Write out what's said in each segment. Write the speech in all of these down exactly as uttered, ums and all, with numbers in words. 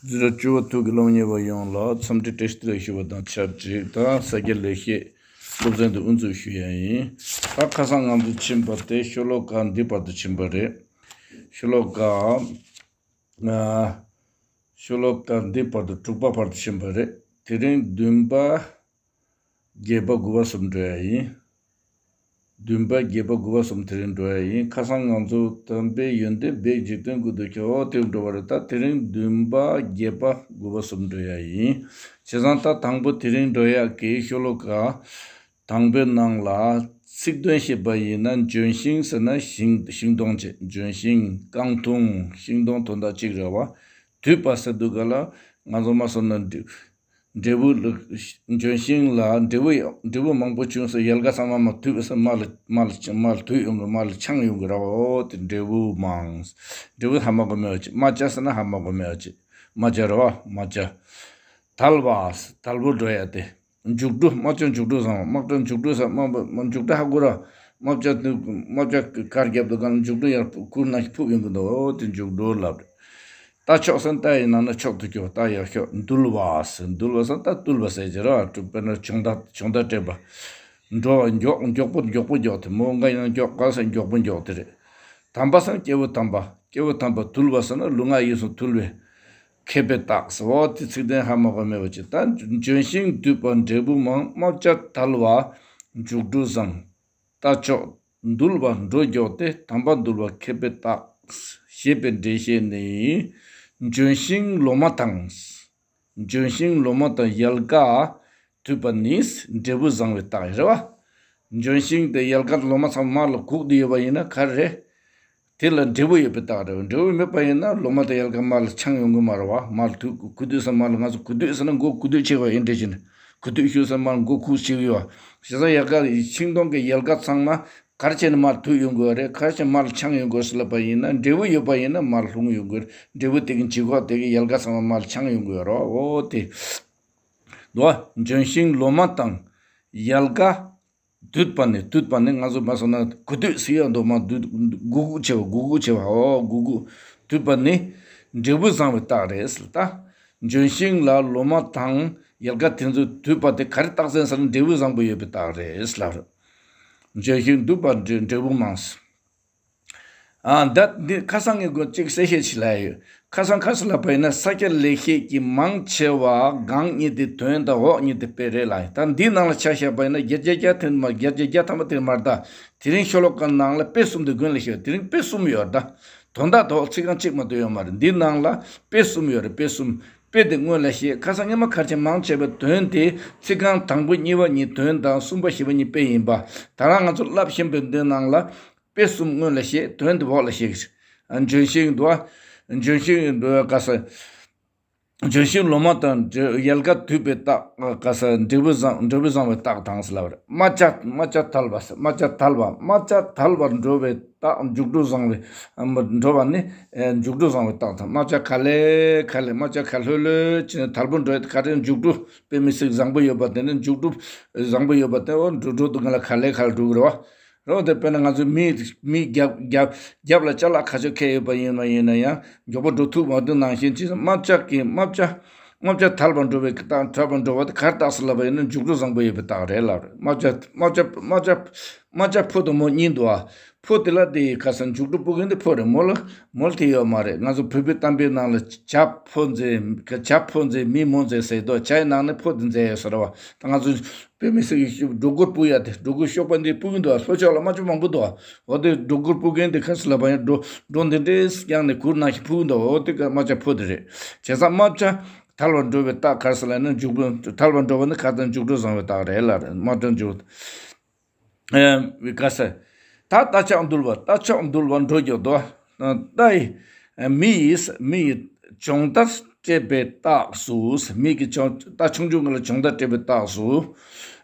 འཛིན་གྲྭ་བཅུ་པ་དྲུག་གི་སློབ་གཉེར་བ་ཡོངས་ལ་འཚམས་འདྲི་བཀྲ་ཤིས་བདེ་ལེགས་ཞུ་བ་དང་ཆབས་ཅིག་ད་ས་སྐྱ་ལེགས་བཤད་སློབ་ཚན་དུ་དབུ་འཛུགས་ཞུ་ཡ་ཡིན། ད་ཁ་སང་ང་ཚོ་ཕྱིན་པ་དེ་ཤོ་ལོ་ཀ་འདི་བར་དུ་ཕྱིན་པ་རེད། ཤོ་ལོ་ཀ་ཨ། ཤོ་ལོ་ཀ་འདི་བར་དུ་དྲུག་པ་བར་དུ་ཕྱིན་པ་རེད། དེ་རིང་བདུན་པ་བརྒྱད་པ་དགུ་པ་གསུམ་འགྲོ་ཡ་ཡིན། བདུན་པ་བརྒྱད་པ་དགུ་པ་གསུམ་དེ་རིང་འགྲོ་ཡ་ཡིན། ཁ་སང་ང་ཚོ་དམ་པའི་ཡོན་ཏན་སྦས་འཇིག་རྟེན་ཀུན་ཏུ་ཁྱབ་པ་དེ་འགྲོ་བ་རེད། ད་དེ་རིང་བདུན་པ་བརྒྱད་པ་དགུ་པ་གསུམ་འགྲོ་ཡ་ཡིན། བྱས་ཙང་ད་དང་པོ་དེ་རིང་འགྲོ་ཡ་གི་ཤོ་ལོ་ཀ་དང་པོའི་ནང་ལ་ཚིག་དོན་བཤད་པ་ཡིན་ན་ལྗོན་ཤིང་ཟེར་ན་ཤིང་ཤིང་སྡོང་བྱས། ལྗོན་ཤིང་རྐང་འཐུང་ཤིང་སྡོང་དོན་དག་གཅིག་རེད་བ། དུད་པ་ཟེར་དུས་ག་ལ་ང་ཚོ་མ་སོང་ན་འབྲས་བུ་ལ་ལྗོན་ཤིང་ལ་འབྲས་བུ་འབྲས་བུ་མང་པོ་བྱུང་ཟེར། ཡལ་ག་ཚང་མ་མར་དུད་པ་ཟེར་མར་ལ་མར་ལ་མར་ལ་དུད་ཡོང་གི། མར་ལ་འཕྱང་ཡོང་གི་ར་བ། འོ་དེ་འབྲས་བུ་མང་། འབྲས་བུ་ཧ་མ་གོ་མེད་པ་ཅིག་རྨ་བྱ་ཟེར་ན་ཧ་མ་གོ་མེད་པ་ཅིག་རྨ་བྱ་ར་བ་རྨ་བྱ། དལ་བ་དལ་བུར་འགྲོ་ཡ་དེ། མཇུག་སྒྲོ། རྨ་བྱ་མཇུག་སྒྲོ་བཟང་བ། རྨ་བྱ་མཇུག་སྒྲོ་ཟེར། རྨ་བྱ་མཇུག་སྒྲོ་ཧ་གོ་ར། རྨ་བྱ་དེ་རྨ་བྱ་གར་རྒྱབ་དུས་གང་མཇུག་སྒྲོ་ཡར་ཁུར་ན་ཕུབ་ཡོང་གི་འདུག་འོ་དེ་མཇུག་སྒྲོ་ལབ་རེད། རྟ་མཆོག་ཟེར་ན་རྟ་ཡི་ནང་ན་མཆོག་ཏུ་གྱུར་པ། རྟ་ཡར་ཤོག་འདུལ་བ་ཟེར། འདུལ་བ་ཟེར་ན་རྟ་བཏུལ་བ་ཟེར་གྱི་རེད་བ། དཔེར་ན་གྱོང་རྟགས་གྱོང་རྟགས་སྤྲད་པ། འགྲོ་བ་མགྱོགས་མགྱོགས་པོ་མགྱོགས་པོ་མགྱོགས་དེ། མོ་འགའ་ཡང་མགྱོགས་ག་ཟེར་མགྱོགས་པོ་མགྱོགས་དེ་རེད། དམ་པ་ཟེར་ན་སྐྱེས་བུ་དམ་པ། སྐྱེས་བུ་དམ་པ། དུལ་བ་ཟེར་ན་ལུས་ངག་ཡིད་གསུམ་དུལ་བའི་མཁས་པའི་རྟགས་ཟེར་བ་དེ་ཚིག་དོན་ཧ་མ་གོ་མེད་པ་ཅིག་ད་ལྗོན་ཤིང་དུད་པ་འབྲས་བུ་མང་། རྨ་བྱ་དལ་བ་མཇུག་སྒྲོ་བཟང་། རྟ་མཆོག་འདུལ་བ་འགྲོ་མགྱོགས་ཏེ། དམ་པ་འདུལ་བ་མཁས་པའི་རྟགས། ཞེས་པའི་འགྲེལ་བཤད་ནི། ལྗོན་ཤིང་ལོ་མ་དང་། ལྗོན་ཤིང་ལོ་མ་དང་ཡལ་ག་དུད་པ་ནི་འབྲས་བུ་བཟང་བའི་རྟགས་རེད་བ། ལྗོན་ཤིང་དེ་ཡལ་ག་ལོ་མ་ཚང་མ་མར་ལ་གུག་བསྡད་ཡོད་པ་ཡིན་ན་ག་རེ་རེད། དེ་ལ་འབྲས་བུ་ཡོད་པའི་རྟགས་རེད། འབྲས་བུ་མེད་པ་ཡིན་ན་ལོ་མ་དང་ཡལ་ག་མར་ལ་འཕྱང་ཡོང་གི་མ་རེད་བ། མར་ལ་དུད་གུ་དུད་ཟེར། མར་ལ་ང་ཚོ་གུ་དུད་ཟེར་ན་མགོ་གུ་དུད་བྱེད་པ་ཡིན་འདྲ་བྱས་ནས་གུ་དུད་ཞུ་ཟེར། མར་མགོ་གུག་བྱེད་ཀྱི་ཡོད་བ། བྱས་ཙང་ཡལ་ག་ཤིང་སྡོང་གི་ཡལ་ག་ཚང་མ་ག་རེ་བྱས་ནས་མར་དུད་ཡོང་གི་ཡོད་རེད། ག་རེ་བྱས་མར་ལ་འཕྱང་ཡོང་གི་ཡོད་ཟེར་ལབ་པ་ཡིན་ན་འབྲས་བུ་ཡོད་པ་ཡིན་ན་མར་ལྷུང་ཡོང་གི་ཡོད་རེད། འབྲས་བུ་དེ་གི་ལྗིད་ཁོག་དེ་གི་ཡལ་ག་ཚང་མ་མར་ལ་འཕྱང་ཡོང་གི་ཡོད་རེད་བ། འོ་དེ། འདུག་བ། ལྗོན་ཤིང་ལོ་མ་དང་ཡལ་ག་དུད་པ་ནི། དུད་པ་ནི་ང་ཚོ་མ་སོང་ན་གུ་དུད་ཟེར་ཡོད་འདུག་མ། དུད་གུ་གུ་བྱེད་པ། གུ་གུ་བྱེད་པ། འོ་གུ་གུ། དུད་པ་ནི་འབྲས་བུ་བཟང་བའི་རྟགས་རེད་ཟེར། ད་ལྗོན་ཤིང་ལ་ལོ་མ་དང་ཡལ་ག་དེ་ཚོ་དུད་པ་དེ་ག་རེ་རྟགས་མཚན་ཟེར་ན་འབྲས་བུ་བཟང་པོ་ཡོད་པའི་རྟགས་རེད་ཟེར་ལབ་རེད། ལྗོན་ཤིང་དུད་པ་འབྲས་འབྲས་བུ་མང་། ཨ། ད་འདི་ཁ་སང་ངས་གོ་གཅིག་གསལ་བཤད་ཞིག་ལབ་ཡོད། ཁ་སང་ཁ་སང་ལབ་པ་ཡིན་ན་ས་སྐྱ་ལེགས་བཤད་ཀྱི་མང་ཆེ་བ་སྒང་གཉིས་དེ་དོན་དང་འོག་གཉིས་དེ་དཔེ་རེད་ལ། ད་འདིའི་ནང་ལ་ཆ་བཞག་པ་ཡིན་ན་བརྒྱད་བརྒྱ་བརྒྱ་ཐམ་པ་དེ་མ་རེད་ད། དེ་རིང་ཤོ་ལོ་ཀ་ནང་ལ་དཔེ་གསུམ་དེ་དགོན་ལ་བཤད། དེ་རིང་དཔེ་གསུམ་ཡོད་ད། དོན་དག་ཐོག་ཚིག་རྐང་གཅིག་མ་གཏོགས་ཡོད་མ་རེད། འདིའི་ནང་ལ་དཔེ་གསུམ་ཡོད་རེད། དཔེ་གསུམ། དཔེ་དེ་སྔོན་ལ་བཤད། ཁ་སང་སྔོན་མ་ག་རེ་བྱས་མང་ཆེ་བའི་དོན་དེ་ཚིག་རྐང་དང་པོ་གཉིས་པ་གཉིས་དོན་དང་གསུམ་པ་བཞི་པ་གཉིས་དཔེ་ཡིན་པ། ད་རང་ང་ཚོ་བསླབ་བཞིན་པའི་འདི་ནང་ལ་དཔེ་གསུམ་སྔོན་ལ་བཤད། དོན་དེ་འོག་ལ་བཤད་ཀྱི་རེད། ལྗོན་ཤིང་འདུག་བ། ལྗོན་ཤིང་འདུག་བ། ག་ས། ལྗོན་ཤིང་ལོ་མ་དང་འབྲས་ཡལ་ག་དུད་པའི་རྟགས། ག་ས། འབྲས་བུ་བཟང་འབྲས་བུ་བཟང་བའི་རྟགས་དང་ཟེར་ལབ་རེད། རྨ་བྱ་རྨ་བྱ་དལ་བ་ཟེར། རྨ་བྱ་དལ་བ། རྨ་བྱ་དལ་བར་འགྲོ་བའི་རྟགས། མཇུག་སྒྲོ་བཟང་བའི་འགྲོ་བ་ནི་མཇུག་སྒྲོ་བཟང་བའི་རྟགས་དང་། རྨ་བྱ་ག་ལེ་ག་ལེ། རྨ་བྱ་ག་ལྷོད་ལྷོད་བྱས་ནས་དལ་པོ་འགྲོ་ཡ་དེ་ག་རེ། མཇུག་སྒྲོ་དཔེ་མི་སྲིད་བཟང་པོ་ཡོད་པ་དེ་ནི་མཇུག་སྒྲོ་བཟང་པོ་ཡོད་པ་དེ། འོ་འགྲོ་འགྲོ་དུས་སྒང་ལ་ག་ལེ་ག་ལེ་འགྲོ་གི་རེད་བ། རེད་བ། དེ་དཔེར་ན་ང་ཚོས་མི་མི་རྒྱབ་རྒྱབ་རྒྱབ་ལ་ཅ་ལག་ག་ཚོད་འཁྱེར་ཡོད་པ་ཡིན་ན་ཡིན་ན་ཡང་མགྱོགས་པོ་འགྲོ་ཐུབ་མ་ཐུབ་ནང་བཞིན་བྱས། རྨ་བྱ་གི་རྨ་བྱ་རྨ་བྱ་དལ་བར་འགྲོ་བའི་རྟགས། དལ་བར་འགྲོ་བ་དེ་ག་རེ་རྟགས་སུ་ལབ་པ་ཡིན་ན་མཇུག་སྒྲོ་བཟང་པོ་ཡོད་པའི་རྟགས་རེད་ལབ་རེད། རྨ་བྱ་རྨ་བྱ་རྨ་བྱ་རྨ་བྱ་ཕོ་དང་མོ་གཉིས་འདུག་ཨ། ཕོ་དེ་ལ་དེ་ཁ་སང་མཇུག་སྒྲོ་སྤུ་རྒན་དེ་ཕོ་རེད། མོ་ལ་མོ་ལ་དེ་ཡོད་མ་རེད། ང་ཚོ་བོད་པའི་གཏམ་དཔེའི་ནང་ལ་བྱ་ཕོ་མཛེས། བྱ་ཕོ་མཛེས་མི་མོ་མཛེས་ཟེར་དོ། བྱ་ཡི་ནང་ནས་ཕོ་དེ་མཛེས་ཡོད་ཟེར་བ། ད་ང་ཚོ་དཔེ་མི་སྲིད་ཀྱི་སྒྲོ་གུར་སྤུ་ཡ་དེ། སྒྲོ་གུར་གཤོག་པ་འདི་སྤུ་གི་འདུག་ཨ། ལྷོ་ཕྱོགས་ལ་རྨ་བྱ་མང་པོ་འདུག་ཨ། འོ་དེ་སྒྲོ་གུར་སྤུ་རྒན་དེ་ག་རེ་ཟེར་ལབ་པ་ཡིན། སྒྲོ་སྒྲོ་འདི་འདྲས་བརྐྱངས་ནས་གུར་ནང་བཞིན་སྤུ་གི་འདུག་འོ་དེ་ག་རྨ་བྱ་ཕོ་དེ་རེད། བྱས་ཙང་རྨ་བྱ་དལ་བར་འགྲོ་བའི་རྟགས་ག་རེ་ཟེར་ལབ་ན་མཇུག་སྒྲོ། དལ་བར་འགྲོ་བ་ནི་ག་ཚོད་མཇུག་སྒྲོ་བཟང་བའི་རྟགས་རེད་ལབ་རེད། རྨ་བྱ་མཇུག་ཨེ། ག་ས། ད་རྟ་མཆོག་འདུལ་བ། རྟ་མཆོག་འདུལ་བ་འགྲོ་མགྱོགས་དོ། རྟ་ཡི་མི་ཡི་མི་ཡི་སྦྱོང་བརྡར་སྤྲད་པའི་རྟགས་སུ། མི་གི་སྦྱོང་རྟ་ཆུང་ཆུང་གི་ལ་སྦྱོང་བརྡར་སྤྲད་པའི་རྟགས་སུ།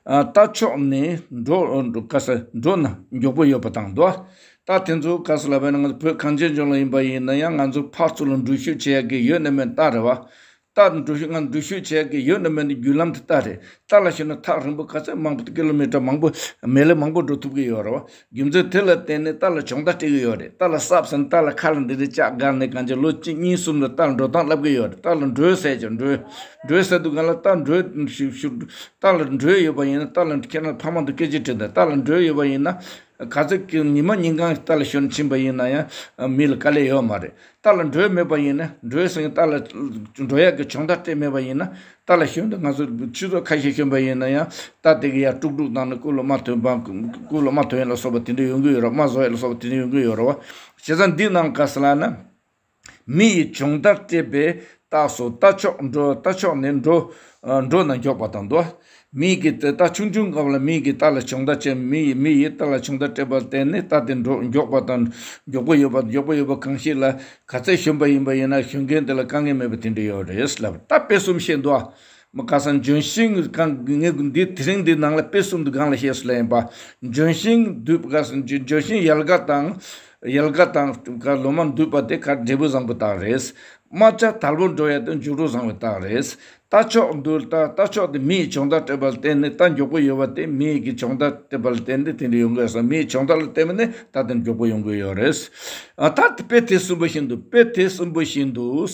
ཨ། རྟ་མཆོག་ནི་འགྲོ་འགྲོ་ག་ས་འགྲོ་ན་མགྱོགས་པོ་ཡོད་པ་དང་དོ། རྟ་དེ་ཚོ་ག་ས་ལབ་པ་ཡིན་ན་ང་ཚོ་བོད་གངས་ཅན་ལྗོངས་ལ་ཡིན་པ་ཡིན་ན་ཡང་ང་ཚོ་ཕར་ཚུར་ལ་འགྲུལ་བཞུད་བྱེད་ཡག་གི་ཡོད་ན་མེད་རྟ་རེད་བ། རྟ་འགྲོ་ཤུགས་ང་འགྲོ་ཤུགས་བྱས་ཀྱི་ཡོད་ན་མེད་ན་བརྒྱུད་ལམ་དེ་རྟ་རེད། རྟ་ལ་ཞོན་ན་ཐག་རིང་པོ་ག་ཚོད་མང་པོ་ཀི་ལོ་མི་ཊར་མང་པོ་མི་ལི་མང་པོ་འགྲོ་ཐུབ་ཀྱི་ཡོད་རེད་བ། རྒྱུ་མཚན་དེ་ལ་བརྟེན་ནས་རྟ་ལ་སྦྱོང་བརྡར་སྤྲད་ཀྱི་ཡོད་རེད། རྟ་ལ་གསབ་ཟེར་ན་རྟ་ལ་ཁ་ལ་འདི་འདྲ་ལྕག་བསྒར་ནས་གང་ཅི་ལོ་གཅིག་གཉིས་གསུམ་ལ་རྟ་ལ་འགྲོ་སྟངས་བསླབ་ཀྱི་ཡོད་རེད། རྟ་ལ་འགྲོས་ཟེར་ཀྱང་འགྲོས། འགྲོས་ཟེར་དུས་གང་ལ་རྟ་འགྲོས་ཞུ་ཞུ་རྟ་ལ་འགྲོས་ཡོད་པ་ཡིན་ན། རྟ་ལ་ཁྱེད་རང་ཕ་མ་དང་སྐད་ཆ་དྲིས་དང་། རྟ་ལ་འགྲོས་ཡོད་པ་ཡིན་ན། ག་ཚོད་ཀྱི་ཉི་མ་ཉིན་གང་རྟ་ལ་ཞོན་ཕྱིན་པ་ཡིན་ན་ཡང་མི་ལ་དཀའ་ལས་ཡོད་མ་རེད། རྟ་ལ་འགྲོས་མེད་པ་ཡིན་ན། འགྲོས་ཟེར་རྟ་ལ་འགྲོ་ཡག་གི་སྦྱོང་བརྡར་སྤྲད་མེད་པ་ཡིན་ན། རྟ་ལ་ཞོན་དུས་ང་ཚོ་ཆུ་ཚོད་ཁ་ཤས་ཞོན་པ་ཡིན་ན་ཡང་རྟ་དེ་གི་ཡར་དཀྲུག་དཀྲུག་བཏང་ནས་རྐུ་ལ་རྨ་ཐོན་པ། རྐུ་ལ་རྨ་ཐོན་ཡ་ལ་སོགས་པ་དེ་འདྲ་ཡོང་གི་ཡོད་རེད། རྨ་བཟོ་ཡ་ལ་སོགས་པ་དེ་འདྲ་ཡོང་གི་ཡོད་རེད་བ། བྱས་ཙང་འདི་ནང་ག་ཟེར་ལབ་ན། མི་ཡིས་སྦྱོང་བརྡར་སྤྲད་པའི་རྟགས་སུ་རྟ་མཆོག་འགྲོ། རྟ་མཆོག་ནི་འགྲོ། ཨ། འགྲོ་ན་མགྱོགས་པ་དང་འདུག་མི་གིས་རྟ་ཆུང་ཆུང་སྐབས་ལ་མི་གིས་རྟ་ལ་སྦྱོང་བརྡར་བྱས། མི་ཡིས་མི་ཡིས་རྟ་ལ་སྦྱོང་བརྡར་སྤྲད་པར་བརྟེན་ནས་རྟ་དེ་འགྲོ་མགྱོགས་པ་དང་མགྱོགས་པོ་ཡོད་པ། མགྱོགས་པོ་ཡོད་པ་གང་ཞིག་ལ་ག་ཚད་ཞོན་པ་ཡིན་པ་ཡིན་ན་ཞོན་མཁན་དེ་ལ་དཀའ་ངལ་མེད་པ་དེ་འདྲ་ཡོད་རེད་ལབ། ད་དཔེ་གསུམ་བཤད་འདུག་ཨ། མ་ག་ས་ལྗོན་ཤིང་གང་ངས་འདི་དེ་རིང་འདི་ནང་ལ་དཔེ་གསུམ་དུ་གང་ལ་བཤད་སོང་ལབ་ཡིན་པ། ལྗོན་ཤིང་དུད་པ་ག་ས་ལྗོན་ལྗོན་ཤིང་ཡལ་ག་དང་། ཡལ་ག་དང་ག་ལོ་མ་དུད་པ་དེ་ག་འབྲས་བུ་བཟང་པོ་རྟགས་རེད། རྨ་བྱ་དལ་པོ་འགྲོ་ཡ་དེ་མགྱོགས་རོ་བཟང་བའི་རྟགས་རེད། རྟ་མཆོག་འདུལ་རྟ་རྟ་མཆོག་དེ་མི་ཡིས་སྦྱོང་བརྡར་སྤྲད་པ་ལ་བརྟེན་ནས་རྟ་མགྱོགས་པོ་ཡོད་པ་དེ་མི་ཡིས་ཀྱི་སྦྱོང་བརྡར་སྤྲད་པ་ལ་བརྟེན་ནས་དེ་འདྲ་ཡོང་གི་ཡོད་ས། མི་ཡིས་སྦྱོང་བརྡར་ལ་བརྟེན་པ་ནས་རྟ་དེ་མགྱོགས་པོ་ཡོང་གི་ཡོད་རེད། ཨ། ད་དཔེ་དེ་གསུམ་པོ་བཞིན་དུ། དཔེ་དེ་གསུམ་པོ་བཞིན་དུ།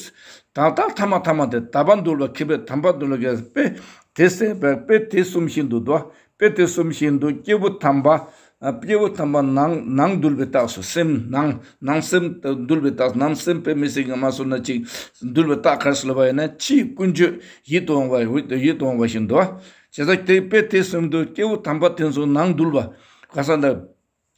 ད་ལྟ་ཐ་མ་ཐ་མ་དེ་ད་བ་འདུལ་བ་མཁས་པས་དམ་པ་འདུལ་བ་གལ། དཔེ་དེ་གསལ་བའི་དཔེ་དེ་གསུམ་བཞིན་དུ་འདུག་དཔེ་དེ་གསུམ་བཞིན་དུ་སྐྱེས་བུ་དམ་པ། ཨ། སྐྱེས་བུ་དམ་པ་ནང་ནང་འདུལ་བའི་རྟགས་སུ། སེམས་ནང་ནང་སེམས་འདུལ་བའི་རྟགས། ནང་སེམས་དཔེ་མི་སྲིད་ཀྱི་མ་སོང་ན་ཅིག་འདུལ་བའི་རྟགས་ག་རེ་ཟེར་ལབ་པ་ཡིན་ན། ཕྱིའི་ཀུན་སྤྱོད་ཡིད་དུ་འོང་བ་ཡིད་དུ་འོང་བ་བཞིན་དུ། བྱས་ཙང་དེ་དཔེ་དེ་གསུམ་དུ་སྐྱེས་བུ་དམ་པ་དེ་ཚོ་ནང་འདུལ་བ་ག་ས་འདི།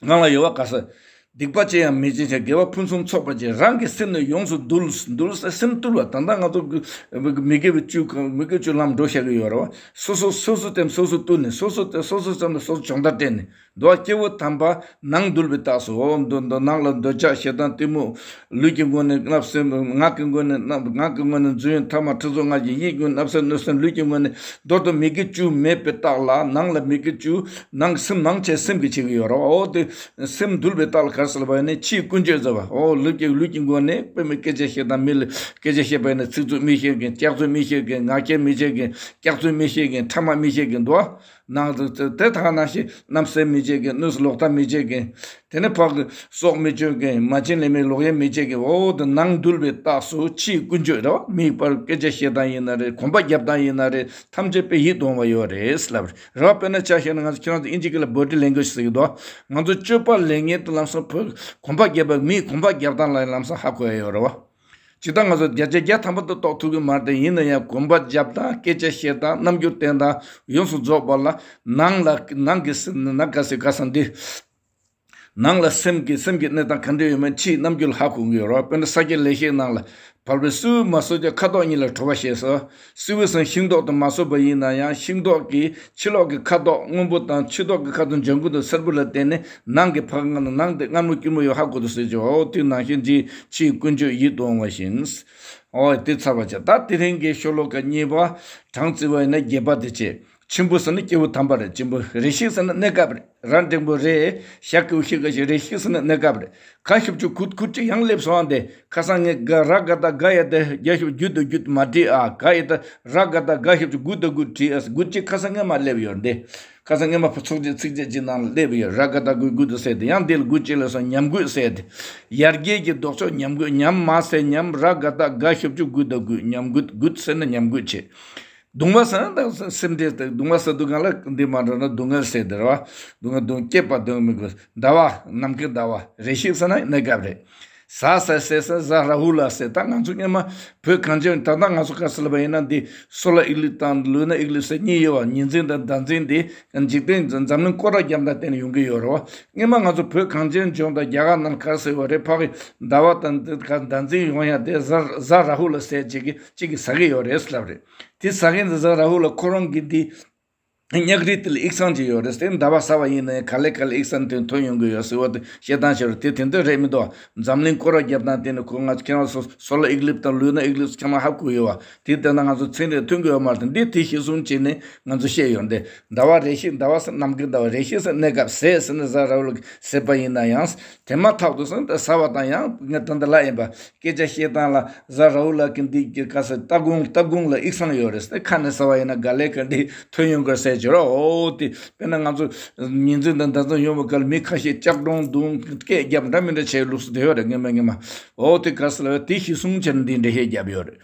ནང་ལ་ཡོད་པ་ག་ས། སྡིག་པ་ཅི་ཡང་མི་བྱེད་ཅིང་། དགེ་བ་ཕུན་སུམ་ཚོགས་པར་བྱེད། རང་གི་སེམས་ནི་ཡོངས་སུ་འདུལ། འདུལ་ས་སེམས་འདུལ་བ། ད་ལྟ་ང་ཚོ་མི་དགེ་བའི་བཅུ་མི་དགེ་བཅུ་ལམ་འགྲོ་བཞག་གི་ཡོད་རེད་བ། སོ་སོ་སོ་སོ་སེམས་སོ་སོ་བཏུལ་ནས། སོ་སོ་སོ་སོ་སེམས་ལ་སོ་སོ་སྦྱོང་བརྡར་སྤྲད་ནས། འདུལ་བ་སྐྱེས་བུ་དམ་པ་ནང་འདུལ་བའི་རྟགས་སུ། འོ་འདུལ་འདུལ་ནང་ལ་འདོད་ཆགས་ཞེ་སྡང་གཏི་མུག་ལུས་ཀྱི་ངོས་ནས་བརྣབ་སེམས། ངག་གི་ངོས་ནས་བརྣབ། ངག་གི་ངོས་ནས་རྫུན། ཐ་མ་ཁྲི་ཚོ་ལྔ་བཞི། ཡིད་ཀྱི་ངོས་ནས་བརྣབ་སེམས་གནོད་སེམས། ལུས་ཀྱི་ངོས་ནས། མདོར་དུ་མི་དགེ་བཅུ་མེད་པའི་རྟགས་ལ། ནང་ལ་མི་དགེ་བཅུ། ནང་སེམས་ནང་བྱས་སེམས་ཀྱིས་བྱེད་ཀྱི་ཡོད་རེད། འོ་དེ་སེམས་འདུལ་བའི་རྟགས་ལ་ག་རེ་ཟེར་ལབ་པ་ཡིན་ན། ཕྱིའི་ཀུན་སྤྱོད་ཟེར་བ། འོ་ལུས་ཀྱི་ལུས་ཀྱི་ངོས་ནས་དཔེ་མི་སྐད་ཆ་བཤད་དང་། མི་ལ་སྐད་ཆ་བཤད་པ་ཡིན་ན་ཚིག་རྩུབ་མི་བཤད་མཁན། སྐྱག་རྫུན་མི་བཤད་མཁན། ངག་འཁྱལ་མི་བྱེད་མཁན། སྐྱག་རྫུན་མི་བཤད་མཁན། ཕྲ་མ་མི་བཤད་མཁན་འདུག་ཨ། ནང་དུ་དེ་ད་ག་ནང་བཞིན་བརྣབ་སེམས་མི་བྱེད་མཁན། གནོད་སེམས་ལོག་ལྟ་མི་བྱེད་མཁན། དེ་ནས་ཕར་གི་སྲོག་མི་གཅོད་མཁན། མ་བྱིན་ལེན་མི་ལོག་གཡེམ་མི་བྱེད་མཁན། འོ་དེ་ནང་འདུལ་བའི་རྟགས་སུ་ཕྱིའི་ཀུན་སྤྱོད་རེད་བ། མིའི་བར་སྐད་ཆ་བཤད་སྟངས་ཡིན་ན་རེད། གོམ་པ་རྒྱབ་སྟངས་ཡིན་ན་རེད། ཐམས་ཅད་དཔེ་ཡིད་དུ་འོང་བ་ཡོད་རེད་ལབ་རེད། རེད་བ། དཔེར་ན་ཆ་བཞག་ན་ང་ཚོ་ཁྱེད་རང་ཚོ་ཨིན་ཇི་སྐད་ལ་body language་ཟེར་གྱི་འདུག་ང་ཚོ་སྤྱོད་པ་ལེན་མཁན་དེ་ལམ་སང་ཕར་གོམ་པ་རྒྱབ་པ། མིའི་གོམ་པ་རྒྱབ་སྟངས་ལ་ལམ་སང་ཧ་གོ་ཡ་ཡོད་རེད་བ། ཇི་ལྟར་ང་ཚོ་བརྒྱ་ཆ་བརྒྱ་ཐམ་པ་དུ་རྟོགས་ཐུབ་ཀྱི་མ་རེད་དེ། ཡིན་ན་ཡང་གོམ་པ་རྒྱབ་སྟངས། སྐད་ཆ་བཤད་སྟངས། རྣམ་འགྱུར་བསྟན་སྟངས་ཡོངས་སུ་རྫོགས་པ་ལ། ནང་ལ་ནང་གི་སེམས་ནང་ག་ཟེར་ག་ས་འདི། ནང་ལ་སེམས་ཀྱི་སེམས་ཀྱི་གནས་སྟངས་ག་འདྲ་ཡོད་མེད་ཕྱིའི་རྣམ་འགྱུར་ལ་ཧ་གོ་གི་ཡོད་རེད། དཔེར་ན་ས་སྐྱ་ལེགས་བཤད་ནང་ལ། བལ་པོས་སེའུ་མ་གསོད་ཀྱང་ཁ་དོག་ཉིད་ལ་བྲོ་བ་ཞེས་སོ། སེའུ་ཟེར་ཤིང་ཏོག་དེ་མ་གསོད་པ་ཡིན་ན་ཡང་ཤིང་ཏོག་གི་ཕྱི་ལོགས་ཀྱི་ཁ་དོག་སྔོན་པོ་དང་ཕྱི་ལོགས་ཀྱི་ཁ་དོག་ལྗང་གུ་དང་སེར་པོ་ལ་བརྟེན་ནས་ནང་གི་ཕ་གི་ནང་དེ་མངར་མོ་སྐྱུར་མོ་ཡོད་ཧ་གོ་འདུག་ཟེར་གྱི། འོ་དེ་ནང་བཞིན་གྱི་ཕྱིའི་ཀུན་སྤྱོད་ཡིད་དུ་འོང་བ་བཞིན། འོ་དེ་ཚར་བ་བྱས། ད་དེ་རིང་གི་ཤོ་ལོ་ཀ་གཉིས་པ་གྲངས་བརྩི་བ་ཡིན་ན་བརྒྱད་པ་དེ་བྱས། ཆེན་པོ་ཟེར་ན་སྐྱེས་བུ་དམ་པ་རེད། ཆེན་པོ། རེ་ཞིག་ཟེར་ན་གནས་སྐབས་རེད། ར་འགྲེང་བུ་རེ། ཞ་གི་གུ་ཞི་ག་ཞིག་རེ་ཞིག་ཟེར་ན་གནས་སྐབས་རེད། ག་ཞབས་ཀྱུ་གུ་གུ་ཅིག་ཡང་སླེབས་སོང་ཨ། འདི་ཁ་སང་ངས་ག་ར་ག་ད་ག་ཡ་དེ་རྒྱ་ཞབས་རྒྱུ་དང་རྒྱུ་མ་བྲིས་ཨ། ག་ཡ་ད་ར་ག་ད་ག་ཞབས་ཀྱུ་གུ་དང་གུ་བྲིས་ཨ། གུ་ཅིག་ཁ་སང་ངས་མ་སླེབས་ཡོད་འདི། ཁ་སང་ངས་མ་ཕ་ཚོགས་ཀྱི་ཚིགས་བཅད་ཅིག་ནང་ལ་སླེབས་ཡོད། ར་ག་ད་གུ་གུ་དང་ཟེར་དེ། ཡང་འདི་ལ་གུ་ཅིག་སླེབས་སོང་། ཉམས་རྒུད་ཟེར་དེ། ཡར་རྒྱས་ཀྱི་ལྡོག་ཕྱོགས་ཉམས་རྒུད། ཉམས་མ་ཟེར་ཉམས། ར་ག་ད་ག་ཞབས་ཀྱུ་གུ་དང་གུ། ཉམས་རྒུད། རྒུད་ཟེར་ན་ཉམས་རྒུད་བྱེད། གདུང་བ་ཟེར་ན་ད་སེམས་ཁྲལ་དང་། གདུང་བ་ཟེར་དུས་སྒང་ལ་འདི་མ་འགྲོ་ན་སྡུག་བསྔལ་ཟེར་དེ་རེད་བ། སྡུག་བསྔལ་སྡུག་སྐྱེས་པ་སྡུག་མི་དགོས། ཟླ་བ་ནམ་མཁའི་ཟླ་བ། རེ་ཞིག་ཟེར་ན་གནས་སྐབས་རེད། གཟའ་ཟེར་ཟེར་ཟེར་གཟའ་ར་ཧུ་ལ་ཟེར། ད་ང་ཚོ་སྔོན་མ་བོད་གངས་ཅན། ད་ལྟ་ང་ཚོ་ག་ཟེར་ལབ་པ་ཡིན་ན་འདི་སོ་ལ་ཨིག་ལི་དང་ལུས་ན་ཨིག་ལི་ཟེར་གཉིས་ཡོད་བ། ཉི་འཛིན་དང་ཟླ་འཛིན་འདི། འཇིག་རྟེན་འཛམ་གླིང་སྐོར་ར་བརྒྱབ་ན་བརྟེན་ནས་ཡོང་གི་ཡོད་རེད་བ། སྔོན་མ་ང་ཚོ་བོད་གངས་ཅན་ལྗོངས་དང་རྒྱ་གར་ནང་ག་ཟེར་བ་རེད། ཕ་གི་ཟླ་བ་དང་འདི་ག་ཟླ་འཛིན་ཡོང་ཡ་དེ་གཟའ་གཟའ་ར་ཧུ་ལ་ཟེར་ཅིག་གི་ཅིག་གི་ཟ་གི་ཡོད་རེད་ལབ་རེད། དེ་ཟ་མཁན་དེ་གཟའ་ར་ཧུ་ལ་ཁོ་རང་གི་འདི་ ཉག་རིས་དེ་ལ་དབྱིག་ཚང་ཅིག་ཡོད་རེད། དེ་ཟླ་བ་གསར་པ་ཡིན་ན་ཡང་ག་ལེ་ག་ལེ་དབྱིག་ཚང་དེ་ཐོན་ཡོང་གི་ཡོད་ཟེར་བ་དེ་བཤད་སྟངས་བྱས་རེད། དེ་དེ་འདྲ་རེད་མི་འདུག་འཛམ་གླིང་སྐོར་ར་བརྒྱབ་སྟངས་དེ་ནི་ཁོ་ང་ཁྱེད་རང་ཚོ་སོ་ལ་ཨིག་ལིབ་དང་ལུས་ན་ཨིག་ལིབ་ཁྱེད་རང་ཧ་གོ་ཡོད་བ། དེ་ལྟར་ན་ང་ཚོ་ཚན་རིག་ཐོན་གི་ཡོད་མ་རེད། འདི་དེ་གཞི་བཟུང་བྱས་ནས་ང་ཚོ་བཤད་ཡོད་འདི། ཟླ་བ་རེ་ཞིག་ཟླ་བ་ཟེར་ནམ་མཁའི་ཟླ་བ་རེ་ཞིག་ཟེར་གནས་སྐབས་ཟས་ཟེར་ནས་ཟ་ར་བ་ལ་ཟེར་པ་ཡིན་ན་ཡང་དེ་མ་ཐག་ཏུ་ཟེར་ཟ་བ་དང་ཡང་ངས་ད་འདི་ལ་ཡིན་པ། སྐད་ཆ་བཤད་སྟངས་ལ་ཟ་ར་བུ་ལ་གི་འདི་གི་ག་ས་ལྟ་དགོངས་ལྟ་དགོངས་ལ་ཨིག་སང་ཡོད་རེད་ཟེར། ཁ་ནས་ཟ་བ་ཡིན་ན་ག་ལེ་ག་འདི་ཐོན་ཡོང་གི་ཟེར་གྱི་རོ། འོ་དེ་དཔེར་ན་ང་ཚོ་ཉིན་མཚན་དང་ཟླ་མཚན་ཡོང་བ་ག་ལ་མི་ཁ་ཤས་ལྕགས་སྒྲོག་མདུང་སྐད་རྒྱབ་འདྲ་མི་འདྲ་བྱས་ལུགས་སུ་དེ་ཡོད་རེད། ངེས་མ་ངེས་མ། འོ་དེ་ག་ས་ལ་དེ་གཞི་བཟུང་བྱས་ནས་འདི་འདྲ་བཤད་རྒྱབ་ཡོད་རེད།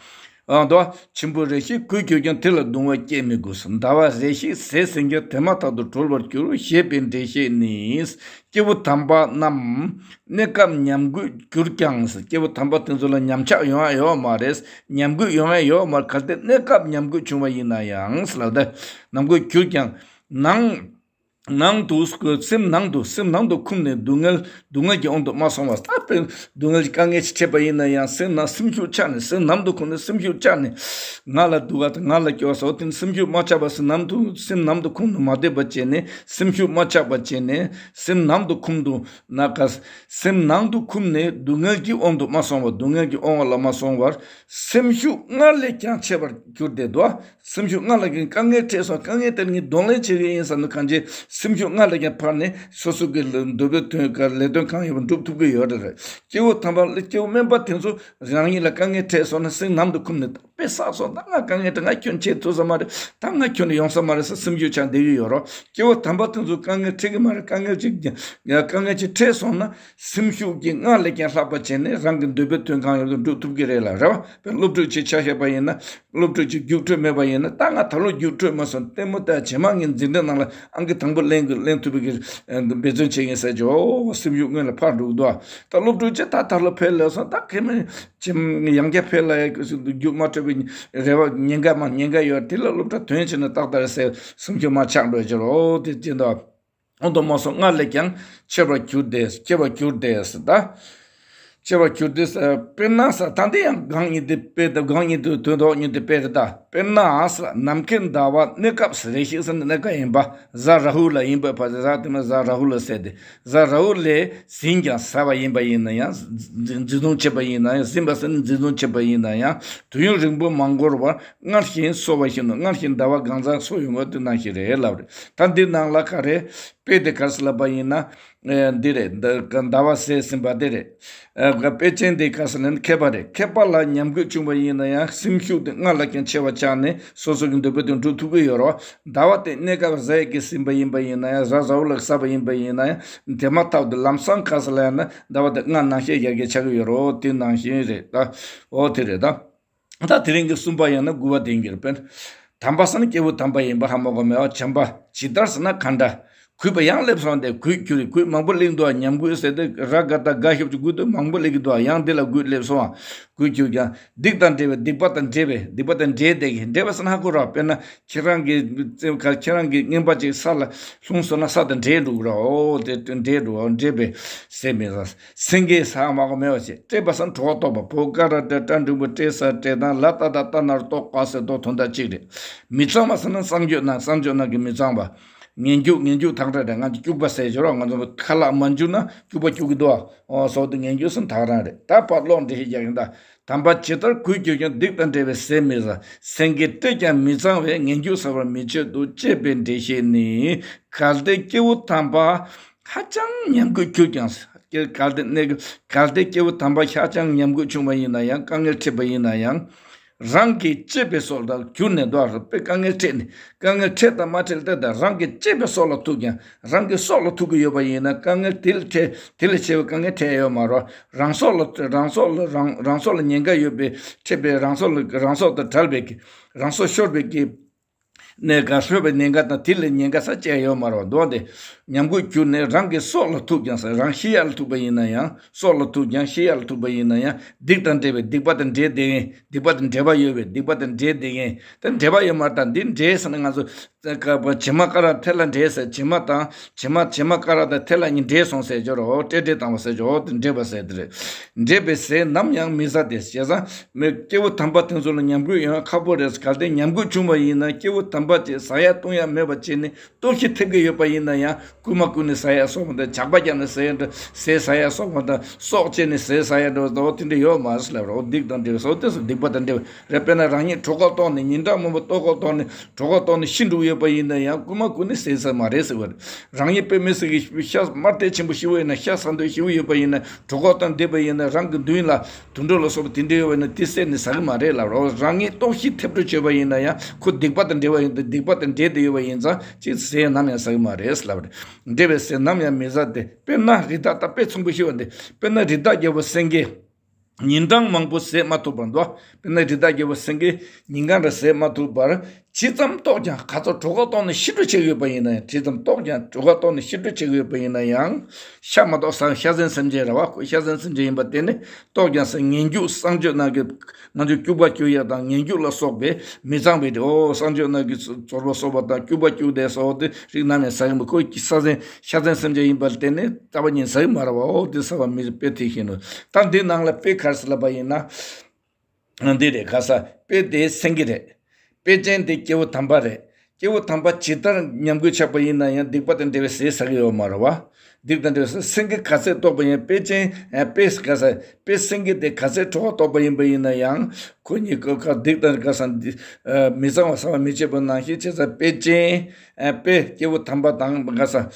ཨ་དོ། ཆེན་པོ་རེ་ཞིག་གོས་གྱུར་ཀྱང་དེ་ལ་གདུང་བ་སྐྱེ་མི་དགོས། ཟླ་བ་རེ་ཞིག་ཟས་ཟིན་ཀྱང་དེ་མ་ཐག་ཏུ་གྲོལ་བར་འགྱུར་ཞེས་པའི་འགྲེལ་བཤད་ནི། སྐྱེས་བུ་དམ་པ་རྣམས་གནས་སྐབས་ཉམས་རྒུད་གྱུར་ཀྱང་། སྐྱེས་བུ་དམ་པ་དེ་ཚོ་ལ་ཉམས་ཆག་ཡོང་ཡ་ཡོད་མ་རེད། ཉམས་རྒུད་ཡོང་ཡ་ཡོད་མ་རེད། གལ་ཏེ་གནས་སྐབས་ཉམས་རྒུད་བྱུང་བ་ཡིན་ན་ཡང་ཟེར་ལབ་ད། ཉམས་རྒུད་གྱུར་ཀྱང་ནང་། ནང་དུ་སེམས་ནང་དུ་སེམས་ནང་དུ་འཁུམས་ནས་སྡུག་བསྔལ་སྡུག་བསྔལ་གྱི་དབང་དུ་མ་སོང་བར། ད་དཔེ་སྡུག་བསྔལ་གྱི་དཀའ་ངལ་ཅིག་འཕྲད་པ་ཡིན་ན་ཡང་སེམས་ནང་སེམས་ཤུགས་ཆག་ནས་སེམས་ནང་དུ་འཁུམས་ནས་སེམས་ཤུགས་ཆག་ནས་ང་ལ་སྡུག་ག་དང་ང་ལ་སྐྱོ་བ་ཟེར་བ་དེ་ནི་སེམས་ཤུགས་མ་ཆག་པ་སེམས་ནང་དུ་སེམས་ནང་དུ་འཁུམས་ནས་མ་བསྡད་པ་བྱས་ནས་སེམས་ཤུགས་མ་ཆག་པ་བྱས་ནས་སེམས་ནང་དུ་འཁུམས་འདུག་ན་ག་སེམས་ནང་དུ་འཁུམས་ནས་སྡུག་བསྔལ་གྱི་དབང་དུ་མ་སོང་བར་སྡུག་བསྔལ་གྱི་དབང་བ་ལ་མ་སོང་བར་སེམས་ཤུགས་སྔར་ལས་ཀྱང་ཆེ་བར་གྱུར་ཏེ་འདུག་སེམས་ཤུགས་སྔར་ལས་ཀྱང་དཀའ་ངལ་འཕྲད་སོང་། དཀའ་ངལ་དེར་ངས་གདོང་ལེན་བྱེད་ཀྱི་ཡིན་བསམ་ན་གང་ཅི་སེམས་ཤུགས་སྔར་ལས་ཀྱང་འཕར་ནས་སོ་སོ་གི་འདོད་པའི་དོན་ག་ལས་དོན་གང་ཡོད་པ་འགྲུབ་ཐུབ་ཀྱི་ཡོད་རེད། སྐྱེ་བོ་དམ་པ་སྐྱེ་བོ་དམན་པ་དེ་ཚོ་རང་ཉིད་ལ་དཀའ་ངལ་འཕྲད་སོང་ན་སེམས་ནང་དུ་འཁུམས་ནས་དཔེ་བསགས་སོང་། ད་ང་དཀའ་ངལ་འཕྲད། ང་ཁྱོན་ཆེ་ཐུབ་ས་མ་རེད། ད་ང་ཁྱོན་ནས་ཡོང་ས་མ་རེད་ཟེར་སེམས་ཤུགས་ཆག་བསྡད་ཀྱི་ཡོད་རོགས། སྐྱེ་བོ་དམ་པ་དེ་ཚོ་དཀའ་ངལ་འཕྲད་ཀྱི་མ་རེད། དཀའ་ངལ་ཅིག་དཀའ་ངལ་ཅིག་འཕྲད་སོང་ན་སེམས་ཤུགས་ཀྱིས་སྔར་ལས་ཀྱང་ལྷག་པ་བྱས་ནས་རང་གི་འདོད་པའི་དོན་གང་ཡོད་དུ་འགྲུབ་ཐུབ་ཀྱི་རེད་ལ་རེད་བ། དཔེ་སློབ་ཕྲུག་ཅིག་ཆ་བཞག་པ་ཡིན་ན། སློབ་ཕྲུག་ཅིག་རྒྱུགས་སྤྲོད་མེད་པ་ཡིན་ན། ད་ང་ད་ལོ་རྒྱུགས་སྤྲོད་མ་སོང་། ལྟད་མོ་ལྟ། རྗེས་མ་ངས་འཛིན་གྲྭ་ནང་ལ་ཨང་ཀི་དང་པོ་ལེན་དགོས། ལེན་ཐུབ་པའི་གི་འབད་བརྩོན་བྱེད་ཀྱིན་ཟེར་གྱི། ཨོ་སེམས་ཤུགས་སྔོན་ལ་འཕར་འགྲོ་གི་འདུག་ད་སློབ་ཕྲུག་ཅིག་ད་ད་ལོ་ཕེབས་ལེ་སོང་། ད་གལ་སྲིད་ཡང་བསྐྱར་ཕེབས་ལ་ཡ་རྒྱུགས་མ་སྤྲོད་པའི་རེ་བ་ཉེན་ཁ་མ་ཉེན་ཁ་ཡོད། དེ་ལ་སློབ་གྲྭ་ཐོན་ཕྱིན་ན་ཏག་ཏག་རེད་ཟེར་སེམས་ཤུགས་མར་ཆག་འགྲོ་གི། ཨོ་དེ་ཅི་འདུག་འོ་དོ་མ་སོང་། སྔར་ལས་ཀྱང་ཆེ་བར་གྱུར་ཏེ། ཆེ་བར་གྱུར་ཏེ་ཟེར་ད། ཆེ་བར་གྱུར་ཏེ་ཟེར། དཔེར་ན་ཟེར། ད་འདི་ཡང་གང་ཡིན་དེ་དཔེ་དང་གང་ཡིན་དེ་དོན་དག་ཡིན་དེ་དཔེ་རེད་ད། དཔེར་ན་ཟེར། ནམ་མཁའི་ཟླ་བ་གནས་སྐབས་རེ་ཞིག་ཟེར་ན་གནས་སྐབས་ཡིན་པ་གཟའ་ར་ཧུ་ལ་ཡིན་པའི་བར་གཟའ་དེ་མིན་གཟའ་ར་ཧུ་ལ་ཟེར་ཏེ། གཟའ་ར་ཧུ་ལས་ཟིན་ཀྱང་ཟ་བ་ཡིན་པ་ཡིན་ན་ཡང་། འཛིན་བཟུང་བྱེད་པ་ཡིན་ན་ཡང་། ཟིན་པ་ཟེར་ན་འཛིན་བཟུང་བྱེད་པ་ཡིན་ན་ཡང་དུས་ཡུན་རིང་པོ་མ་འགོར་བར་སྔར་བཞིན་གསོ་བ་བཞིན་དུ། སྔར་བཞིན་ཟླ་བ་གང་ཟག་གསོ་ཡོང་བ་དེ་ནང་བཞིན་རེད་ལབ་རེད། ད་འདི་ནང་ལ་ག་རེ། དཔེ་དེ་ག་རེ་ཟེར་ལབ་པ་ཡིན་ན། ཨེ་འདི་རེད། འདི་ཟླ་བ་ཟས་ཟིན་པ་དེ་རེད། ཨེ་དཔེ་ཅན་དེ་ག་རེ་ཟེར་ལབ་ན་མཁས་པ་རེད། མཁས་པ་ལ་ཉམས་རྒུད་བྱུང་བ་ཡིན་ན་ཡང་སེམས་ཤུགས་དེ་སྔར་ལས་ཀྱང་ཆེ་བ་ཆགས་ནས་སོ་སོ་གི་འདོད་པའི་དོན་འགྲུབ་ཐུབ་ཀྱི་ཡོད་རེད། ཟླ་བ་དེ་གནས་སྐབས་ཟས་ཀྱིས་ཟིན་པ་ཡིན་པ་ཡིན་ན་ཡང་། གཟའ་གཟའ་བོ་ལ་ཟ་བ་ཡིན་པ་ཡིན་ན་ཡང་། དེ་མ་ཐག་ཏུ་ལམ་སང་ག་རེ་ཟེར་ལབ་ན་ཟླ་བ་དེ་སྔར་ནང་བཞིན་ཡར་རྒྱས་ཆགས་ཀྱི་ཡོད་རེད། དེ་ནང་བཞིན་རེད་ད། འོ་དེ་རེད་ད། ད་དེ་རིང་གི་གསུམ་པ་ཡང་ན་དགུ་པ་དེ་ཡིན་གྱི་རེད། དཔེར་ན། དམ་པ་ཟེར་ན་སྐྱེས་བུ་དམ་པ་ཡིན་པ་ཧ་མ་གོ་མེད་པ། བྱམས་པ་ཇི་ལྟར་ཟེར་ན་གང་འདྲ། གུས་པ་ཡང་སླེབས་སོང་སྟེ་གུས་གྱུར་རེད། གུས་མང་པོ་གླེང་འདུག་ཉམས་རྒུད་ཟེར་ཏེ་ར་ག་ད་ག་ཞབས་ཀྱུ་གུས་དུ་མང་པོ་གླེང་གི་འདུག་ཡང་འདི་ལ་གུས་སླེབས་སོང་། གུས་གྱུར་ཀྱང་སྡིག་དང་འདྲེས་པའི་སྡིག་པ་དང་འདྲེས་པའི་སྡིག་པ་དང་འདྲེས་བསྡད་ཀྱི། འདྲེས་པ་ཟེར་ན་ཧ་གོ་ར། དཔེར་ན་ཁྱེད་རང་གི་ཁྱེད་རང་གི་རྔན་པ་ཅིག་ས་ལ་ལྷུང་སོང་ན་ས་དང་འདྲེས་འགྲོ་གི་ར། འོ་དེ་འདྲེས་འགྲོ། འདྲེས་པའི་ཟས་མི་ཟ། སེང་གེ་ཟ་མ་གོ་མེད་པ་བྱེད། བཀྲེས་པ་ཟེར་ན་གྲོད་ཁོག་ལྟོགས་པ། བོ་ཀ་ར་བཀྲེས་སྐྲ་འགྲེང་བུ་བཀྲེས་ས་བཀྲེས་དང་ལ་ལྟ་དང་ལྟ་ན་ལྟོགས་པ་ཟེར་དོ་དོན་དག་གཅིག་རེད། མི་གཙང་བ་ཟེར་ན་བསམ་སྤྱོད་ནང་བསམ་སྤྱོད་ནང་གི་མི་གཙང་བ། ངན་སྐྱུག་ངན་སྐྱུག་ཐག་ར་རེད། ང་ཚོ་སྐྱུག་པ་ཟེར་གྱི་རོགས། ང་ཚོ་ཁ་ལག་མ་འཇུ་ན་སྐྱུག་པ་སྐྱུག་གི་འདུག་ཨ། འོ་སོགས་དེ་ངན་སྐྱུག་ཟེར་ན་ཐག་རང་རེད། ད་བར་ལོག་འགྲེལ་བཤད་རྒྱག་གིན་ད། དམ་པ་ཇི་ལྟར་གུས་གྱུར་ཀྱང་། སྡིག་དང་འདྲེས་པའི་ཟས་མི་ཟ། སེང་གེ་བཀྲེས་ཀྱང་མི་གཙང་བས། ངན་སྐྱུག་ཟ་བར་མི་བྱེད་དོ། ཅེས་པའི་འགྲེལ་བཤད་ནི། གལ་ཏེ་སྐྱེས་བུ་དམ་པ་ཧ་ཅང་ཉམས་རྒུད་གྱུར་ཀྱང་། གལ་ཏེ་གནས་གལ་ཏེ་སྐྱེས་བུ་དམ་པ་ཧ་ཅང་ཉམས་རྒུད་བྱུང་བ་ཡིན་ན་ཡང་། དཀའ་ངལ་འཕྲད་པ་ཡིན་ན་ཡང་། རང་གི་གཅེས་པའི་སྲོག་དང་གྱུར་ནས་འདུག་ཨ། དཔེ་དཀའ་ངལ་འཕྲད་ནས། དཀའ་ངལ་འཕྲད་དང་མ་འཕྲད་ལྟ་དང་། རང་གི་གཅེས་པའི་སྲོག་ལ་ཐུག་ཀྱང་། རང་གི་སྲོག་ལ་ཐུག་གི་ཡོད་པ་ཡིན་ན། དཀའ་ངལ་དེ་ལས་འཕྲད་དེ་ལས་ཆེ་བའི་དཀའ་ངལ་འཕྲད་ཡོད་མ་རེད། རང་སྲོག་ལ་རང་སྲོག་ལ་རང་རང་སྲོག་ལ་ཉེན་ཁ་ཡོད་པའི་འཕྲད་པའི་རང་སྲོག་ལ་རང་སྲོག་དང་བྲལ་བའི་གི་རང་སྲོག་ཤོར་བའི་གི་གནས་ག་ཤོར་བའི་ཉེན་ཁ་དང་། དེ་ལས་ཉེན་ཁ་ས་བཅད་ཡོད་མ་རེད། མདོར་དེ་ཉམས་རྒུད་གྱུར་ནས་རང་གི་སྲོག་ལ་ཐུག་ཀྱང་ཟེར། རང་ཤི་ཡ་ལ་ཐུག་པ་ཡིན་ན་ཡང་། སྲོག་ལ་ཐུག་ཀྱང་ཤི་ཡ་ལ་ཐུག་པ་ཡིན་ན་ཡང་། སྡིག་དང་འདྲེས་པའི་སྡིག་པ་དང་འདྲེས་བསྡད་མཁན། སྡིག་པ་དང་འབྲེལ་བ་ཡོད་པའི་སྡིག་པ་དང་འདྲེས་བསྡད་མཁན། དེ་འབྲེལ་བ་ཡོད་མ་རེད། ད་འདི་འདྲེས་ཟེར་ན་ང་ཚོ་བྱེ་མ་ཀ་ར་ཐལ་ལ་འདྲེས་ཟེར། བྱེ་མ་དང་བྱེ་མ་བྱེ་མ་ཀ་ར་དང་ཐལ་ལ་གཉིས་འདྲེས་སོང་ཟེར་གྱི་རོ། བཀྲེས་བཀྲེས་བཏང་བ་ཟེར་གྱི་རོ། དེ་འདྲེས་པ་ཟེར་དེ་རེད། འདྲེས་པའི་ཟས་ནམ་ཡང་མི་ཟ་སྟེ། བྱས་ཙང་མི་སྐྱེ་བོ་དམ་པ་དེ་ཚོ་ལ་ཉམས་རྒུད་ཡོང་ཡ་ཁག་པོ་རེད། གལ་ཏེ་ཉམས་རྒུད་བྱུང་བ་ཡིན་ན། སྐྱེ་བོ་དམ་ པ་བྱས་ཟ་ཡ་བཏུང་ཡ་མེད་པ་བྱས་ནས་ལྟོགས་ཤི་ཐེབས་ཀྱི་ཡོད་པ་ཡིན་ན་ཡང་རྐུན་མ་རྐུ་ནས་ཟ་ཡ་སོགས་པ་དང་ཇག་པ་རྒྱབ་ནས་ཟ་ཡ་འདྲ་ཟས་ཟ་ཡ་སོགས་པ་དང་སྲོག་བཅད་ནས་ཟས་ཟ་ཡ་འདྲ་འོ་དེ་འདྲ་ཡོད་མ་རེད་ལབ་རོགས། སྡིག་དང་འདྲེས་པའི་སོགས་དེ་སོགས་སྡིག་པ་དང་འདྲེས་པ་རེད། དཔེར་ན་རང་ཉིད་གྲོད་ཁོག་ལྟོགས་ནས་ཉིན་གྲངས་མང་པོ་ལྟོགས་ཁོག་ལྟོགས་ནས་གྲོད་ཁོག་ལྟོགས་ནས་ཤི་འགྲོ་ཡོད་པ་ཡིན་ན་ཡང་རྐུན་མ་རྐུ་ནས་ཟས་ཟ་མ་རེད་ཟེར་བ་རེད། རང་ཉིད་དཔེ་མི་སྲིད་ཀྱི་ཤ་དམར་ཐལ་ཆེན་པོ་ཤི་བོ་ཡིན་ན་ཤ་ཟ་འདོད་ཤི་བོ་ཡོད་པ་ཡིན་ན་གྲོད་ཁོག་དང་འདྲེས་པ་ཡིན་ན་རང་གི་མདུན་ལ། དུད་འགྲོ་ལ་སོགས་པ་དེ་འདྲ་ཡོད་པ་ཡིན་ན་དེ་བསད་ནས་ཟ་གི་མ་རེད་ལབ་རོགས། རང་ཉིད་ལྟོགས་ཤི་ཐེབས་འགྲོ་བྱས་པ་ཡིན་ན་ཡང་ཁོ་སྡིག་པ་དང་འབྲེལ་བ་ཡིན་ཏེ་སྡིག་པ་དང་འབྲེལ་ཏེ་ཡོད་པ་ཡིན་ཙང་ཅིག་ཟས་ནམ་ཡང་ཟ་གི་མ་རེད་ལབ་རེད། འབྲེལ་བའི་ཟས་ནམ་ཡང་མི་ཟ་སྟེ། དཔེར་ན་རི་དྭགས་ད་དཔེ་མཚུངས་པོ་ཞུ་བ་འདི་དཔེར་ན་རི་དྭགས་རྒྱལ་པོ་སེང་གེ་ཉིན་གྲངས་མང་པོ་ཟས་མ་ཐུབ་པར་འདུག་དཔེར་ན་རི་དྭགས་རྒྱལ་པོ་སེང་གེ་ཉིན་གང་རེ་ཟས་མ་ཐུབ་པར་ཇི་ཙམ་ལྟོགས་ཀྱང་ག་ཚོད་གྲོད་ཁོག་ལྟོགས་ནས་ཤི་འགྲོ་བྱེད་ཀྱི་ཡོད་པ་ཡིན་ན་ཡང་ཇི་ཙམ་ལྟོགས་ཀྱང་གྲོད་ཁོག་ལྟོགས་ནས་ཤི་འགྲོ་བྱེད་ཀྱི་ཡོད་པ་ཡིན་ན་ཡང་། ཤ་མ་གཏོགས་ཟ་ཤ་ཟན་སེམས་ཅན་རེད་བ། ཁོ་ཤ་ཟན་སེམས་ཅན་ཡིན་པ་དེ་ནི་ལྟོགས་ཀྱང་ཟ། ངན་སྐྱུགས་གསང་སྤྱོད་ནང་གི་ང་ཚོས་སྐྱུག་པ་སྐྱུག་ཡ་དང་ངན་སྐྱུགས་ལ་སོགས་པའི་མི་གཙང་བའི་འོ་གསང་སྤྱོད་ནང་གི་ཚོར་བ་གསོག་པ་དང་སྐྱུག་པ་སྐྱུག་དེ་སོགས་དེ་རིགས་ནམ་ཡང་ཟ་གི་མི་ཁོ་ཤ་ཟན་ཤ་ཟན་སེམས་ཅན་ཡིན་པ་དེ་ནི་རྩ་བ་ཉིད་ཟ་གི་མ་རེད་བ། འོ་དེ་ཟ་བ་མི་དཔེ་དེ་བཞིན་ནོ། ད་འདི་ནང་ལ་དཔེ་ག་རེ་ཟེར་ལབ་པ་ཡིན་ན། འདི་རེད། ག་ས་དཔེ་དེ་སེང་གེ་རེད། དཔེ་ཅན་དེ་སྐྱེ་བོ་དམ་པ་རེད། སྐྱེ་བོ་དམ་པ་ཇི་ལྟར་ཉམས་རྒུད་ཆགས་པ་ཡིན་ན་ཡང་སྡིག་པ་དང་འབྲེལ་བའི་ཟས་ཟ་གི་ཡོད་མ་རེད་བ། སྡིག་དང་འབྲེལ་བའི་ཟས་སེང་གེ་ག་ཚད་ལྟོགས་པ་ཡིན་དཔེ་ཅན་དཔེ་ག་ས་དཔེ་སེང་གེ་དེ་ག་ཚད་གྲོད་ཁོག་ལྟོགས་པ་ཡིན་པ་ཡིན་ན་ཡང་ཁོ་གཉིས་ཀ་སྡིག་དང་ག་ས་མི་གཙང་བ་ཟ་བ་མི་བྱེད་པ་ནང་བཞིན་བྱས་ཙང་དཔེ་ཅན་དཔེ་སྐྱེ་བོ་དམ་པ་དང་ག་ས།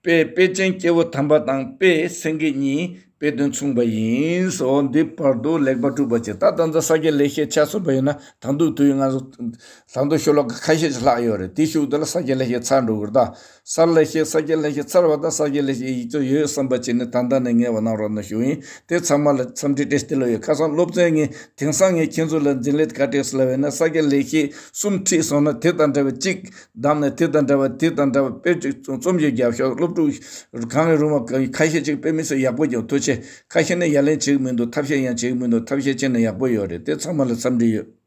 དཔེ་དཔེ་ཅན་སྐྱེ་བོ་དམ་པ་དང་དཔེ་སེང་གེ་གཉིས་དཔེ་དོན་མཚུངས་པ་ཡིན། འོ་འདི་བར་དུ་ལེགས་པར་གྲུབ་པ་བྱེད། ད་ད་ལྟ་ས་སྐྱ་ལེགས་བཤད་ཆ་མཚོན་པ་ཡིན་ན་ད་དུང་དུས་ང་ཚོ་ད་དུང་ཤོ་ལོ་ཀ་ཁ་ཤས་ཤིག་ལྷག་ཡོད་རེད། དེ་ཤུགས་དེ་ལ་ས་སྐྱ་ལེགས་བཤད་ཚར་འགྲོ་གི་རེད་ད། ས་ལེགས་བཤད་ས་སྐྱ་ལེགས་བཤད་ཚར་བ་དང་ས་སྐྱ་ལེགས་བཤད་ཡིག་ཚོགས་ཡོད་བསམ་པ་བྱས་ནས་ད་ལྟ་ནས་ངེས་པ་གནང་རོགས་གནང་ཞུ་ཡིན། དེ་ཚང་མ་ལ་འཚམས་འདྲི་བཀྲ་ཤིས་བདེ་ལེགས་ཡོད། ཁ་སང་སློབ་ཚན་ངས་དེང་སང་ངས་ཁྱེད་ཚོ་ལ་འཛིན་ལས་ག་སྤྲད་སོང་ལབ་ཡིན་ན་ས་སྐྱ་ལེགས་བཤད་གསུམ་ཁྲིད་སོང་ན་དེ་དང་འདྲ་བའི་གཅིག་བདམས་ནས་དེ་དང་འདྲ་བ་དེ་དང་འདྲ་བ་དཔེ་ཅིག་རྩོམ་གྱི་རྒྱབ་ཤོག་སློབ་ཕྲུག་གང་རེ་རུང་བ་ཁ་ཤས་ཅིག་དཔེ་མི་སྲིད་ཡག་པོ་རྒྱབ་ཐུགས་ཆེ། ཁ་ཤས་ནི་ཡ་ལན་བྱེད་ཀྱི་མི་འདུག་ཐབས་ཤེས་ཡང་བྱེད་ཀྱི་མི་འདུག་ཐབས་ཤེས་བྱས་ན་ཡག་པོ་ཡོད་རེད། དེ་ཚང་མ་ལ་འཚམས་འདྲི་ཡོད།